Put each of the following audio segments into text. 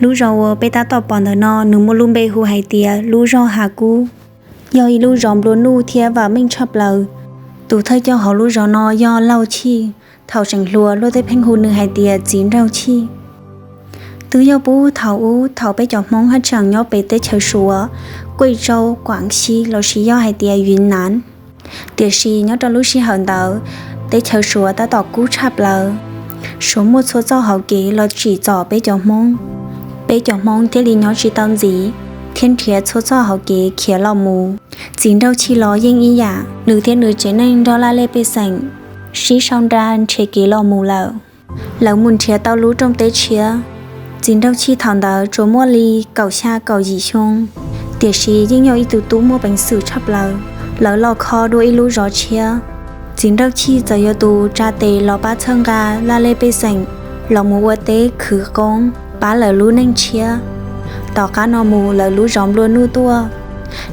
Lub zos uas peb tab tom pom ntawm no nws muaj lub npe hu hais tias lub zos Hav Kub, yog ib lub zos nplua nuj thiab vam meej tshaj plaws. Tus thawj coj hauv lub zos no yog Lauj Chij, thaum tseem hluas luag tej pheej hu nws hais tias txiv nraug Chij. Twb yog puag thaum ub thaum peb cov Hmoob haj tseem nyob pem teb chaws Suav, Kuj Tsau, Kuam Xi lossis yog hais tias Yuv Nam. Tiam sis nyob rau lub sij hawm ntawd, teb chaws Suav tab tom kub tshaj plaws. Suav muaj txhua txoj hauv kev los tsim txom peb cov Hmoob. Peb cov Hmoob thiaj li nyob tsis tau ntxiv, thiab nrhiav txhua txoj hauv kev khiav los mus. Txiv nraug Chij los yeej ib yam, nws thiab nws tsev neeg nrog laj lej pej xeem sib sau nra nrhiav kev los mus lawm. Lawv mus nrhiav tau lub rooj teb tshiab. Txiv nraug Chij thaum ntawd tsuas muaj li kaum xya kaum yim xyoo, tiam sis yeej yog ib tug tub muaj peev xwm tshaj plaws. Lawv los kho dua ib lub zos tshiab. Txiv nraug Chij txawm yog tus tsa tes los pab txhawb nqa laj lej pej xeem los mus ua teb khwv qoob pab lawv lub neej tshiab. Tom qab no mus lawv lub zos nplua nuj tuaj,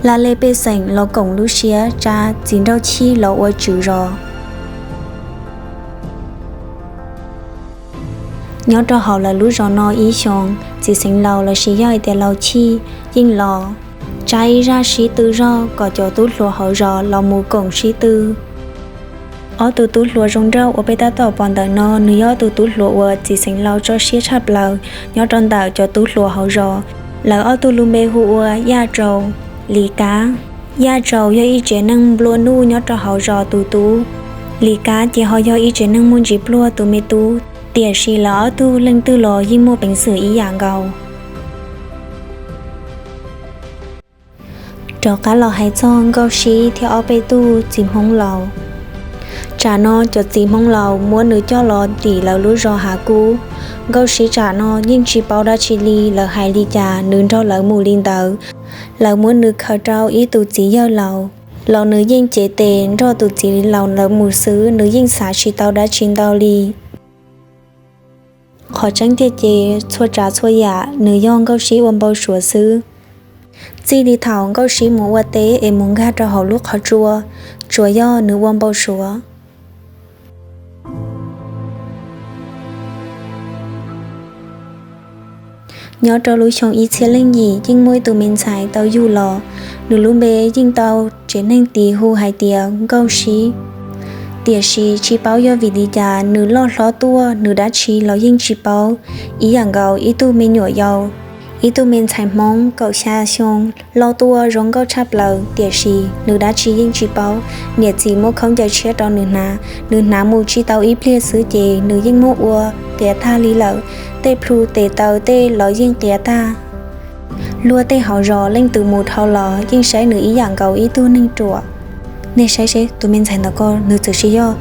laj lej pej xeem los koom lub siab tsa txiv nraug Chij los ua tswv zos. Nyob rau hauv lawv lub zos no ib xyoos, txiv xeev laus lossis yog hais tias Lauj Chij yeej los tsa ib zaj sib tw zog kom cov tub hluas hauv zos los mus koom sib tw. Ob tug tub hluas zoo nraug uas peb tab tom pom ntawm no, nws yog ob tug tub hluas uas txiv xeev laus tso siab tshaj plaws nyob rau ntawm cov tub hluas hauv zos. Lawv ob tug lub npe hu ua Yaj Tsaus, Lis Kab. Yaj Tsaus yog ib tsev neeg nplua nuj nyob rau hauv zos tus tub. Lis Kab ces ho yog ib tsev neeg muaj ntsis pluag tus me tub. Tiam sis lawv ob tug leej twg los yeej muaj peev xwm ib yam nkaus. Rov qab los hais txog Nkauj Sib thiab ob peb tug txiv Hmoob laus. Tsam no cov txiv Hmoob laus muab nws coj los tim lawv lub zos Hav Kub. Nkauj Sib tsam no yeej tsis paub dab tsi li, lawv hais li cas nws nrog lawv mus li ntawd. Lawv muab nws khaws rau ib tus txiv yawg laus los nws yeej cev tes nrog tus txiv laus ntawd mus xwb, nws yeej xav tsis tau dab tsi ntau li. Qhov tseeb tiag ces txhua tsav txhua yam nws yog Nkauj Sib ua npau suav xwb. Txij li thaum Nkauj Sib mus ua teb es mus nkag rau hauv lub qhov tsua, tsuas yog nws ua npau suav. Nyob rau lub xyoo ib txhiab leej yim yeej muaj ib tug me ntxhais tau yug los, nws lub npe yeej tau tsev neeg tis hu hais tias Nkauj Sib. Tiam sis tsis paub yog vim li cas nws loj hlob tuaj nws dab tsi los yeej tsis paub, ib yam nkaus ib tug me nyuam yaus. Ib tug me ntxhais Hmoob kaum xya xyoo loj tuaj zoo nkauj tshaj plaws, tiam sis nws dab tsi yeej tsis paub. Niam txiv muab khaub ncaws tshiab rau nws hnav, nws hnav mus tsis tau ib pliag xwb ces nws yeej muab ua qias tag li lawm. Tej plhu tes taw tej los yeej qias tag. Luag tej hauv zos leej twg mus dhau los yeej saib nws ib yam nkaus ib tug neeg ruam. Nej saib seb tus me ntxhais ntawm ko nws txawm sis yog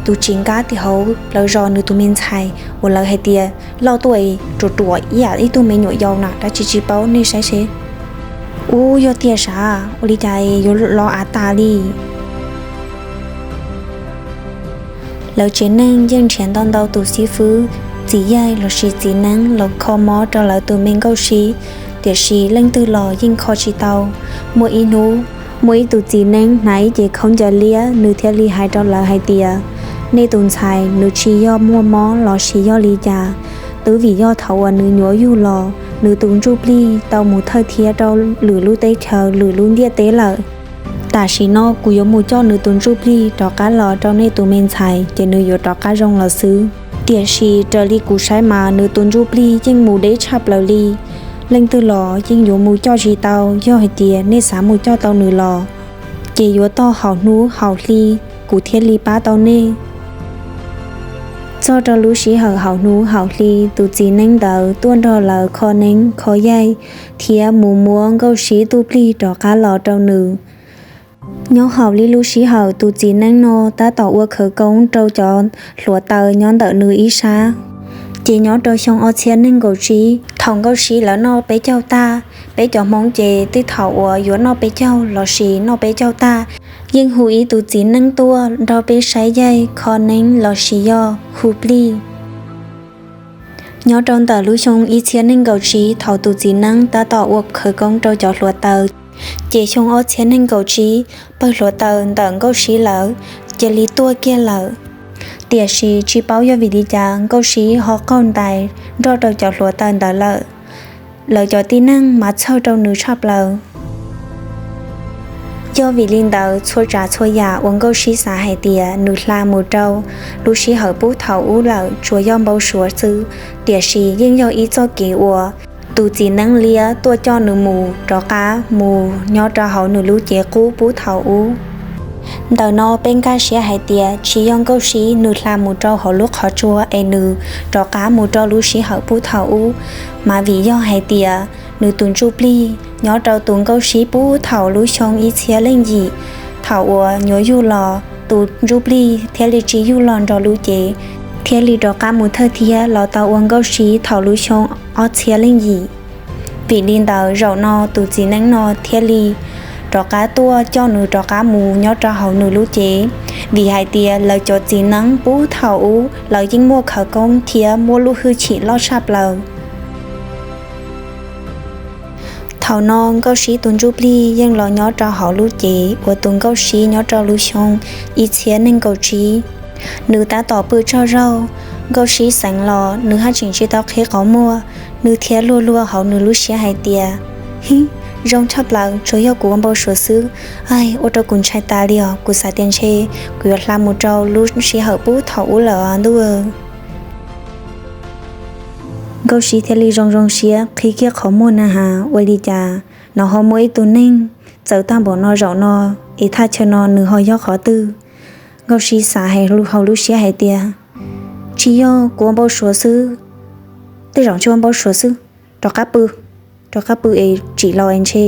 tus tsis nkab tim hauv lawv zos nws tus me ntxhais uas lawv hais tias loj tuaj ruam ruam ib yam ib tug me nyuam yaus na, dab tsi tsis paub, nej saib seb. Ub, yog tiag sav, ua li cas yuav los av tas li. Lawv tsev neeg yeej nrhiav ntau ntau tus xib fwb, txiv yaig lossis txiv neeb los kho mob rau lawv tus me Nkauj Sib, tiam sis leej twg los yeej kho tsis tau. Muaj ib hnub, muaj ib tus txiv neeb hnav ib ce khaub ncaws liab, nws thiaj li hais rau lawv hais tias, nej tus ntxhais nws tsis yog muaj mob lossis yog li cas, twb vim yog thaum uas nws nyuam yug los nws tus ntsuj plig tau mus thawj thiab rau lwm lub teb chaws lwm lub ntiaj teb lawm. Tam sim no kuv yuav mus coj nws tus ntsuj plig rov qab los rau nej tus me ntxhais ces nws yuav rov qab zoo los xwb. Tiam sis raws li kuv saib mas nws tus ntsuj plig yeej mus deb tshaj plaws li. Leej twg los yeej yuav mus coj tsis tau, yog hais tias nej xav mus coj tau nws los ces yuav tog haum hnub haum hli kuv thiaj li pab tau nej. Txog rau lub sij hawm haum hnub haum hli, tus txiv neeb ntawd tuaj nrog lawv kho neeb kho yaig thiab mus muab Nkauj Sib tus plig rov qab los rau nws. Nyob haum li lub sij hawm tus txiv neeb no tab tom ua khawv koob rau cov hluav taws nyob ntawm nws ib sab, ces nyob rau xyoo ob txhiab nees nkaum tsib, thaum Nkauj Sib lawv noj peb caug tag, peb cov Hmoob ces tej thaum uas yuav noj peb caug lossis noj peb caug tag, yeej hu ib tus txiv neeb tuaj nrog peb saib yaig kho neeb lossis yog hu plig. Nyob rau ntawm lub xyoo ib txhiab nees nkaum tsib thaum tus txiv neeb tab tom ua khawv koob rau cov hluav taws, ces xyoo ob txhiab nees nkaum tsib pawg hluav taws ntawm Nkauj Sib lawv cia li tuag kiag lawm. Tiam sis tsis paub yog vim li cas Nkauj Sib ho qaug ntais nrog rau cov hluav taws ntawd lawm. lawv cov tib neeg mas txhawj rau nws tshaj plaws. Yog vim li ntawd txhua tsav txhua yam uas Nkauj Sib xav hais tias nws hla mus rau lub sij hawm pub thaum ub lawm tsuas yog npau suav xwb, tiam sis yeej yog ib txoj kev uas tus txiv neeb liab tuaj coj nws mus rov qab mus nyob rau hauv nws lub cev qub pub thaum ub. Ntawm no peb nkag siab hais tias tsis yog Nkauj Sib nws hla mus rau hauv lub qhov tsua es nws rov qab mus rau lub sij hawm pub thaum ub, mas vim yog hais tias nws tus ntsuj plig nyob rau tus Nkauj Sib pub thaum lub xyoo ib txhiab leej yim, thaum uas nyuam yug los tus ntsuj plig thiaj li tsis yug los nrog lub cev, thiaj li rov qab mus thawj thiab los tau ua Nkauj Sib thaum lub xyoo ob txhiab leej yim. Vim li ntawd zaum no tus txiv neeb no thiaj li rov qab tuaj coj nws rov qab mus nyob rau hauv nws lub cev, vim hais tias lawv cov txiv neeb pub thaum ub lawv yeej muaj khawv koob thiab muaj lub hwj chim loj tshaj plaws. Thaum no Nkauj Sib tus ntsuj plig yeej los nyob rau hauv lub cev uas tus Nkauj Sib nyob rau lub xyoo ib txhiab nees nkaum tsib. Nws tab tom pw tsaug zog, Nkauj Sib xeev los nws haj tseem tsis tau qhib qhov muag, nws thiaj luag luag hauv nws lub siab hais tias, Hib, zoo tshaj plaws tsuas yog kuv ua npau suav xwb. Ua rau kuv ntshai tas li os, kuv xav tias ntshe kuv yuav hla mus rau lub sij hawm pub thaum ub lawm ntuj. Nkauj Sib thiaj li zoo zoo siab qhib kiag qhov muag na has, ua li cas nov ho muaj ib tug neeg txawv tag npaum no zaum no, es thaj chaw no nws ho yog qhov twg? Nkauj Sib xav hauv lub siab hais tias, Tsis yog kuv ua npau suav xwb, tej zaum tsis ua npau suav xwb, rov qab pw, rov qab pw es tsim los es ntshe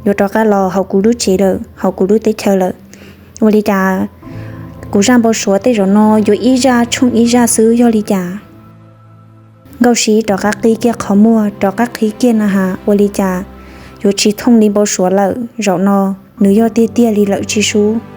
yuav rov qab los hauv kuv lub tsev lawm, hauv kuv lub teb chaws lawm. Ua li cas kuv zaj npau suav tej zaum no yuav ib zaj tshooj ib zaj xwb yog li cas? Nkauj Sib rov qab qhib kiag qhov muag, rov qab qhib kiag na has, ua li cas yuav tsis thooj li npau suav lawm, zaum no nws yog tiag tiag li lawm tsis sub.